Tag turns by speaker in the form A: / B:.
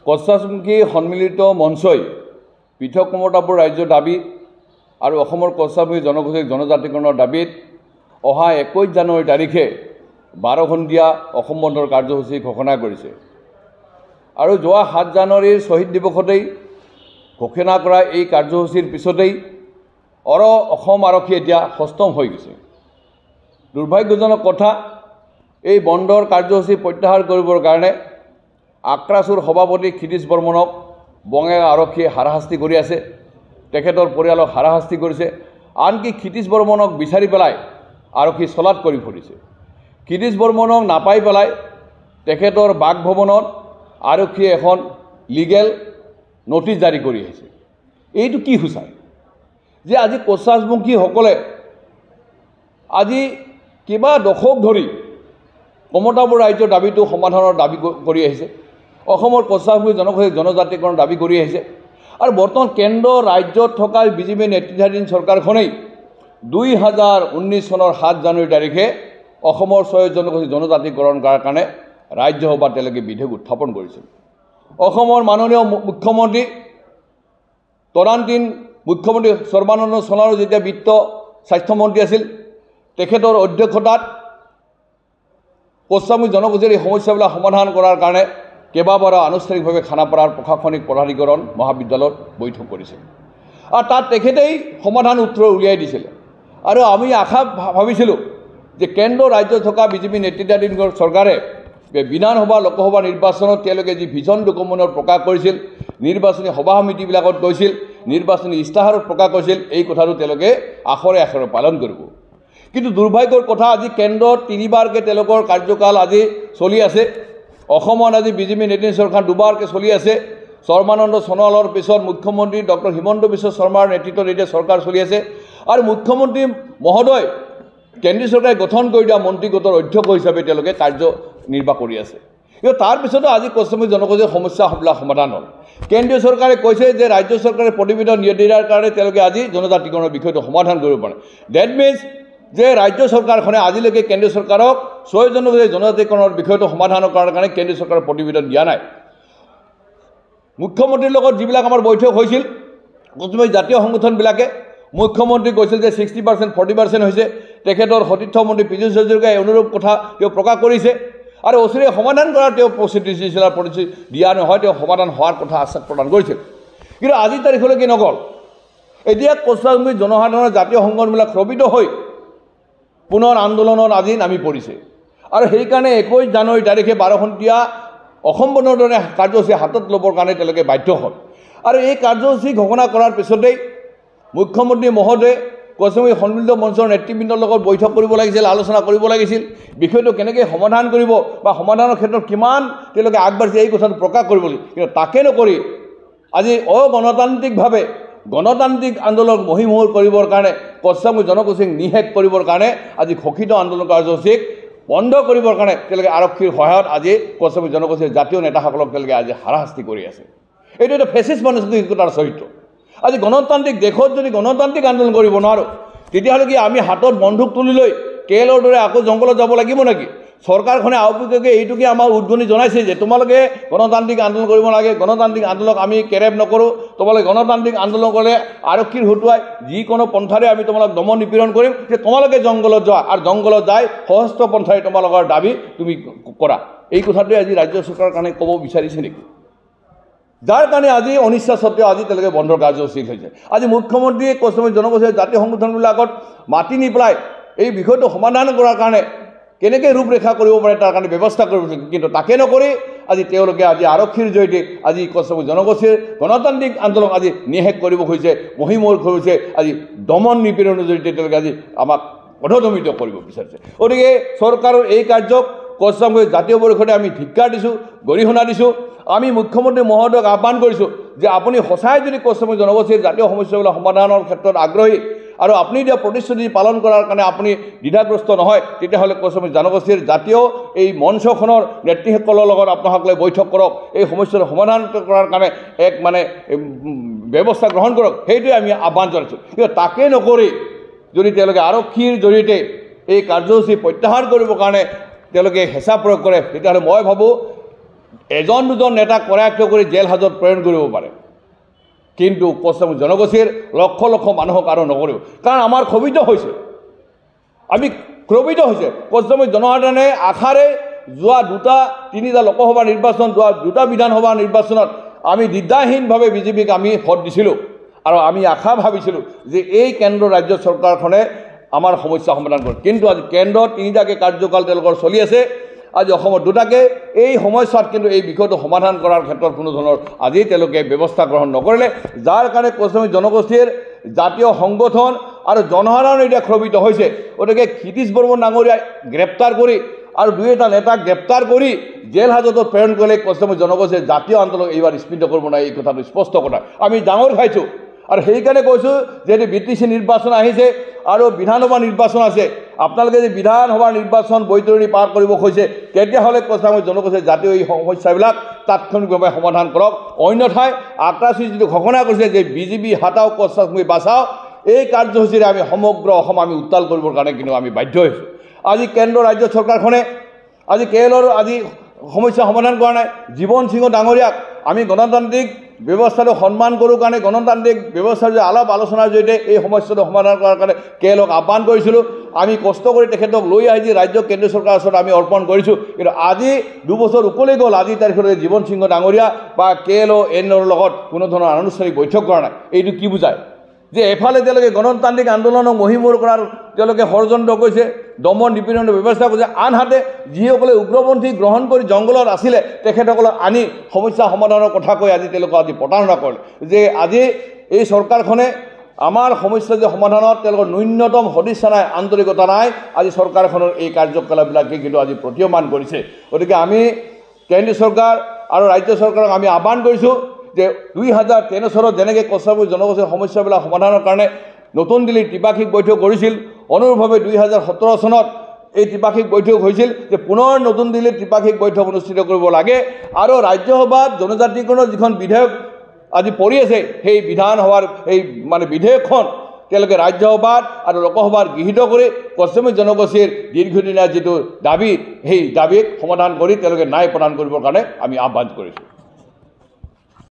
A: কোচ ৰাজবংশী সন্মিলিত মঞ্চই পৃথক কমতাপুৰ ৰাজ্যৰ দাবী আৰু অসমৰ কোচ ৰাজবংশী জনগোষ্ঠীক জনজাতিকৰণৰ দাবীত অহা 21 জানুৱাৰী তাৰিখে 12 ঘণ্টীয়া অসম বন্ধৰ কাৰ্যসূচী ঘোষণা কৰিছে। আৰু যোৱা 7 জানুৱাৰীৰ শ্বহীদ দিৱসতেই ঘোষণা কৰা এই কাৰ্যসূচীৰ পিছতেই অসম আৰক্ষী এতিয়া সষ্টম হৈ গৈছে। দুৰ্ভাগ্যজনক কথা, এই বন্ধৰ কাৰ্যসূচী প্ৰত্যাহাৰ কৰিবৰ কাৰণে আক্ৰাছুৰ সভাপতি ক্ষিতীশ বৰ্মনক বঙাইগাঁও আৰক্ষীয়ে হাৰাশাস্তি কৰি আছে, তেখেতৰ পৰিয়ালক হাৰাশাস্তি কৰিছে। আনকি ক্ষিতীশ বৰ্মনক বিচাৰি পেলাই আৰক্ষী চলাত কৰি ফুৰিছে। ক্ষিতীশ বৰ্মনক নাপাই পেলাই তেখেতৰ বাসভৱনত আৰক্ষীয়ে এখন লিগেল ন'টিচ জাৰি কৰি আহিছে। এইটো কি সূচায় যে আজি কোচ ৰাজবংশীসকলে আজি কেইবা দশক ধৰি কমতাপুৰ ৰাজ্যৰ দাবীটো সমাধানৰ দাবী কৰি আহিছে, অসমৰ কোচ ৰাজবংশী জনগোষ্ঠীক জনজাতিকৰণৰ দাবী কৰি আহিছে। আৰু বৰ্তমান কেন্দ্ৰ ৰাজ্যত থকা বিজেপি নেতৃত্বাধীন চৰকাৰখনেই 2019 চনৰ 7 জানুৱাৰী তাৰিখে অসমৰ 6 জনগোষ্ঠী জনজাতিকৰণ কৰাৰ কাৰণে ৰাজ্যসভাত তেওঁলোকে বিধেয়ক উত্থাপন কৰিছিল। অসমৰ মাননীয় মুখ্যমন্ত্ৰী তদানীন্তন মুখ্যমন্ত্ৰী সৰ্বানন্দ সোণোৱাল যেতিয়া বিত্ত স্বাস্থ্যমন্ত্ৰী আছিল, তেখেতৰ অধ্যক্ষতাত কোচ ৰাজবংশী জনগোষ্ঠীৰ এই সমস্যাবিলাক সমাধান কৰাৰ কাৰণে কেইবাবাৰো আনুষ্ঠানিকভাৱে খানাপাৰাৰ প্ৰশাসনিক পদাধিকৰণ মহাবিদ্যালয়ত বৈঠক কৰিছিল আৰু তাত তেখেতেই সমাধান উত্তৰ উলিয়াই দিছিলে। আৰু আমি আশা ভাবিছিলোঁ যে কেন্দ্ৰ ৰাজ্যত থকা বিজেপি নেতৃত্বাধীন চৰকাৰে বিধানসভা লোকসভা নিৰ্বাচনত তেওঁলোকে যি ভিজন ডকুমেণ্টত প্ৰকাশ কৰিছিল, নিৰ্বাচনী সভা সমিতিবিলাকত কৈছিল, নিৰ্বাচনী ইস্তাহাৰত প্ৰকাশ কৰিছিল, এই কথাটো তেওঁলোকে আখৰে আখৰে পালন কৰিব। কিন্তু দুৰ্ভাগ্যৰ কথা, আজি কেন্দ্ৰত তিনিবাৰকৈ তেওঁলোকৰ কাৰ্যকাল আজি চলি আছে, অসমত আজি বিজেপি নেতৃত্বাধীন চৰকাৰ দুবাৰকৈ চলি আছে। সৰ্বানন্দ সোণোৱালৰ পিছত মুখ্যমন্ত্ৰী ডক্টৰ হিমন্ত বিশ্ব শৰ্মাৰ নেতৃত্বত এতিয়া চৰকাৰ চলি আছে। আৰু মুখ্যমন্ত্ৰী মহোদয় কেন্দ্ৰীয় চৰকাৰে গঠন কৰি দিয়া মন্ত্ৰীগোটৰ অধ্যক্ষ হিচাপে তেওঁলোকে কাৰ্য নিৰ্বাহ কৰি আছে। কিন্তু তাৰপিছতো আজি কোচ ৰাজবংশী জনগোষ্ঠীৰ সমস্যাবিলাক সমাধান হ'ল। কেন্দ্ৰীয় চৰকাৰে কৈছে যে ৰাজ্য চৰকাৰে প্ৰতিবেদন নিদিয়াৰ কাৰণে তেওঁলোকে আজি জনজাতিকৰণৰ বিষয়টো সমাধান কৰিব পাৰে। That means যে ৰাজ্য চৰকাৰখনে আজিলৈকে কেন্দ্ৰীয় চৰকাৰক 6 জনগোষ্ঠীৰ জনজাতিকৰণৰ বিষয়টো সমাধান কৰাৰ কাৰণে কেন্দ্ৰীয় চৰকাৰৰ প্ৰতিবেদন দিয়া নাই। মুখ্যমন্ত্ৰীৰ লগত যিবিলাক আমাৰ বৈঠক হৈছিল, প্ৰথমে জাতীয় সংগঠনবিলাকে মুখ্যমন্ত্ৰী কৈছিল যে 60% 40% হৈছে। তেখেতৰ সতীৰ্থ মন্ত্ৰী পীযুষ হাজৰিকাই অনুৰূপ কথা তেওঁ প্ৰকাশ কৰিছে আৰু অচিৰে সমাধান কৰাৰ তেওঁ প্ৰতিশ্ৰুতি দিছিল আৰু প্ৰতিশ্ৰুতি দিয়া নহয়, তেওঁ সমাধান হোৱাৰ কথা আশ্বাস প্ৰদান কৰিছিল। কিন্তু আজিৰ তাৰিখলৈকে নগ'ল। এতিয়া কোচ ৰাজবংশী জনসাধাৰণৰ জাতীয় সংগঠনবিলাক ক্ষোভিত হৈ পুনৰ আন্দোলনত আজি নামি পৰিছে। আৰু সেইকাৰণে 21 জানুৱাৰী তাৰিখে 12 ঘণ্টীয়া অসম বন্ধৰ দৰে কাৰ্যসূচী হাতত ল'বৰ কাৰণে তেওঁলোকে বাধ্য হ'ল। আৰু এই কাৰ্যসূচী ঘোষণা কৰাৰ পিছতেই মুখ্যমন্ত্ৰী মহোদয়ে কোচ ৰাজবংশী সন্মিলিত মঞ্চৰ নেতৃবৃন্দৰ লগত বৈঠক কৰিব লাগিছিল, আলোচনা কৰিব লাগিছিল, বিষয়টো কেনেকৈ সমাধান কৰিব বা সমাধানৰ ক্ষেত্ৰত কিমান তেওঁলোকে আগবাঢ়িছে এই কথাটো প্ৰকাশ কৰিব লাগিছিল। কিন্তু তাকে নকৰি আজি অগণতান্ত্ৰিকভাৱে গণতান্ত্ৰিক আন্দোলন মহিমহুৰ কৰিবৰ কাৰণে কোচ ৰাজবংশী জনগোষ্ঠীক নিশেষ কৰিবৰ কাৰণে আজি ঘোষিত আন্দোলন কাৰ্যসূচীক বন্ধ কৰিবৰ কাৰণে তেওঁলোকে আৰক্ষীৰ সহায়ত আজি কোচ ৰাজবংশী জনগোষ্ঠীৰ জাতীয় নেতাসকলক তেওঁলোকে আজি হাৰাশাস্তি কৰি আছে। এইটো এটা ফেচিষ্ট মানসিকতাৰ চৰিত্ৰ। আজি গণতান্ত্ৰিক দেশত যদি গণতান্ত্ৰিক আন্দোলন কৰিব নোৱাৰোঁ, তেতিয়াহ'লে কি আমি হাতত বন্দুক তুলি লৈ কেএলৰ দৰে আকৌ জংঘলত যাব লাগিব নেকি? চৰকাৰখনে আওপকীয়াকৈ এইটোকে আমাক উদ্গনি জনাইছে যে তোমালোকে গণতান্ত্ৰিক আন্দোলন কৰিব লাগে, গণতান্ত্ৰিক আন্দোলনক আমি কেৰেপ নকৰোঁ, তোমালোকে গণতান্ত্ৰিক আন্দোলন কৰিলে আৰক্ষীৰ হতুৱাই যিকোনো পন্থাৰে আমি তোমালোক দমন নিপীড়ন কৰিম, যে তোমালোকে জংঘলত যোৱা আৰু জংঘলত যাই সশস্ত্ৰ পন্থাৰে তোমালোকৰ দাবী তুমি কৰা। এই কথাটোৱে আজি ৰাজ্য চৰকাৰৰ কাৰণে ক'ব বিচাৰিছে নেকি? যাৰ কাৰণে আজি অনিচ্ছা সত্ত্বেও আজি তেওঁলোকে বন্ধৰ কাৰ্যসূচী হৈছে। আজি মুখ্যমন্ত্ৰীয়ে কোচ ৰাজবংশী জনগোষ্ঠীৰ জাতীয় সংগঠনবিলাকত মাতি নি পেলাই এই বিষয়টো সমাধান কৰাৰ কাৰণে কেনেকৈ ৰূপৰেখা কৰিব পাৰে তাৰ কাৰণে ব্যৱস্থা কৰিব, কিন্তু তাকে নকৰি আজি তেওঁলোকে আজি আৰক্ষীৰ জৰিয়তে আজি কোচ ৰাজবংশী জনগোষ্ঠীৰ গণতান্ত্ৰিক আন্দোলন আজি নিশেষ কৰিব খুজিছে, মহিমূৰ খুজিছে, আজি দমন নিপীড়নৰ জৰিয়তে তেওঁলোকে আজি আমাক অধদমিত কৰিব বিচাৰিছে। গতিকে চৰকাৰৰ এই কাৰ্যক কোচ ৰাজবংশী জাতীয় পৰিষদে আমি ধিক্কাৰ দিছোঁ, গৰিহণা দিছোঁ। আমি মুখ্যমন্ত্ৰী মহোদয়ক আহ্বান কৰিছোঁ যে আপুনি সঁচাই যদি কোচ ৰাজবংশী জনগোষ্ঠীৰ জাতীয় সমস্যাবিলাক সমাধানৰ ক্ষেত্ৰত আগ্ৰহী আৰু আপুনি দিয়া প্ৰতিশ্ৰুতি পালন কৰাৰ কাৰণে আপুনি দ্বিধাগ্ৰস্ত নহয়, তেতিয়াহ'লে কোচ ৰাজবংশী জনগোষ্ঠীৰ জাতীয় এই মঞ্চখনৰ নেত্ৰীসকলৰ লগত আপোনাসকলে বৈঠক কৰক, এই সমস্যাৰ সমাধান কৰাৰ কাৰণে এক মানে ব্যৱস্থা গ্ৰহণ কৰক, সেইটোৱে আমি আহ্বান জনাইছোঁ। কিন্তু তাকে নকৰি যদি তেওঁলোকে আৰক্ষীৰ জৰিয়তে এই কাৰ্যসূচী প্ৰত্যাহাৰ কৰিবৰ কাৰণে তেওঁলোকে হেঁচা প্ৰয়োগ কৰে, তেতিয়াহ'লে মই ভাবোঁ এজন দুজন নেতাক কৰায়ত্ব কৰি জেল হাজত প্ৰেৰণ কৰিব পাৰে, কিন্তু কোচ জনগোষ্ঠীৰ লক্ষ লক্ষ মানুহক আৰু নকৰিব। কাৰণ আমাৰ ক্ষোভিত হৈছে, আমি ক্ষোভিত হৈছে। কোচ জনসাধাৰণে আশাৰে যোৱা দুটা তিনিটা লোকসভা নিৰ্বাচন, যোৱা দুটা বিধানসভা নিৰ্বাচনত আমি দ্বিধাহীনভাৱে বিজেপিক আমি ভোট দিছিলোঁ আৰু আমি আশা ভাবিছিলোঁ যে এই কেন্দ্ৰ ৰাজ্য চৰকাৰখনে আমাৰ সমস্যা সমাধান কৰে। কিন্তু আজি কেন্দ্ৰত তিনিটাকে কাৰ্যকাল তেওঁলোকৰ চলি আছে, আজি অসমত দুটাকে। এই সময়ছোৱাত কিন্তু এই বিষয়টো সমাধান কৰাৰ ক্ষেত্ৰত কোনো ধৰণৰ আজি তেওঁলোকে ব্যৱস্থা গ্ৰহণ নকৰিলে, যাৰ কাৰণে কোচ জনগোষ্ঠীৰ জাতীয় সংগঠন আৰু জনসাধাৰণ এতিয়া ক্ষোভিত হৈছে। গতিকে ক্ষিতীশ বৰ্মন ডাঙৰীয়াই গ্ৰেপ্তাৰ কৰি আৰু দুই এটা নেতাক গ্ৰেপ্তাৰ কৰি জেল হাজতত প্ৰেৰণ কৰিলে কোচ জনগোষ্ঠীৰ জাতীয় আন্দোলন এইবাৰ স্পীড কৰিব নাই, এই কথাটো স্পষ্ট কথা। আমি ডাঙৰ খাইছোঁ আৰু সেইকাৰণে কৈছোঁ যিহেতু বি টি চি নিৰ্বাচন আহিছে আৰু বিধানসভা নিৰ্বাচন আছে, আপোনালোকে যদি বিধানসভা নিৰ্বাচন বৈতৰণি পাৰ কৰিব খুজিছে তেতিয়াহ'লে কোচ জনগোষ্ঠীৰ জাতীয় এই সমস্যাবিলাক তাৎক্ষণিকভাৱে সমাধান কৰক। অন্যথাই আক্ৰাছুই যিটো ঘোষণা কৰিছে যে বিজেপি হাতাও কোচ বাচাও, এই কাৰ্যসূচীৰে আমি সমগ্ৰ অসম আমি উত্তাল কৰিবৰ কাৰণে কিন্তু আমি বাধ্য হৈছোঁ। আজি কেন্দ্ৰ ৰাজ্য চৰকাৰখনে আজি কেএলৰ আজি সমস্যা সমাধান কৰা নাই। জীৱন সিংহ ডাঙৰীয়াক আমি গণতান্ত্ৰিক ব্যৱস্থাটো সন্মান কৰোঁ কাৰণে, গণতান্ত্ৰিক ব্যৱস্থাৰ যে আলাপ আলোচনাৰ জৰিয়তে এই সমস্যাটো সমাধান কৰাৰ কাৰণে কেএলক আহ্বান কৰিছিলোঁ। আমি কষ্ট কৰি তেখেতক লৈ আহি যি ৰাজ্য কেন্দ্ৰীয় চৰকাৰৰ ওচৰত আমি অৰ্পণ কৰিছোঁ, কিন্তু আজি দুবছৰ উকলি গ'ল, আজিৰ তাৰিখলৈ জীৱন সিংহ ডাঙৰীয়া বা কে এল অ' এনৰ লগত কোনো ধৰণৰ আনুষ্ঠানিক বৈঠক কৰা নাই। এইটো কি বুজায় যে এফালে তেওঁলোকে গণতান্ত্ৰিক আন্দোলনক মহিমূৰ কৰাৰ তেওঁলোকে ষড়যন্ত্ৰ কৰিছে, দমন নিপীড়নৰ ব্যৱস্থা কৰিছে, আনহাতে যিসকলে উগ্ৰপন্থী গ্ৰহণ কৰি জংঘলত আছিলে তেখেতসকলক আনি সমস্যা সমাধানৰ কথা কৈ আজি তেওঁলোকক আজি প্ৰতাৰণা কৰিলে। যে আজি এই চৰকাৰখনে আমাৰ সমস্যা যে সমাধানত তেওঁলোকৰ ন্যূনতম সদিচ্ছা নাই, আন্তৰিকতা নাই, আজি চৰকাৰখনৰ এই কাৰ্যকলাপবিলাকে কিন্তু আজি প্ৰতীয়মান কৰিছে। গতিকে আমি কেন্দ্ৰীয় চৰকাৰ আৰু ৰাজ্য চৰকাৰক আমি আহ্বান কৰিছোঁ যে 2013 চনত যেনেকৈ কোচ জনগোষ্ঠীৰ সমস্যাবিলাক সমাধানৰ কাৰণে নতুন দিল্লীত ত্ৰিপাক্ষিক বৈঠক কৰিছিল, অনুৰূপভাৱে 2017 চনত এই ত্ৰিপাক্ষিক বৈঠক হৈছিল যে পুনৰ নতুন দিল্লীত ত্ৰিপাক্ষিক বৈঠক অনুষ্ঠিত কৰিব লাগে আৰু ৰাজ্যসভাত জনজাতিকৰণৰ যিখন বিধেয়ক আজি পৰি আছে সেই বিধানসভাৰ এই মানে বিধেয়কখন তেওঁলোকে ৰাজ্যসভাত আৰু লোকসভাত গৃহীত কৰি কোচ জনগোষ্ঠীৰ দীৰ্ঘদিনীয়া যিটো দাবী, সেই দাবীক সমাধান কৰি তেওঁলোকে ন্যায় প্ৰদান কৰিবৰ কাৰণে আমি আহ্বান কৰিছোঁ।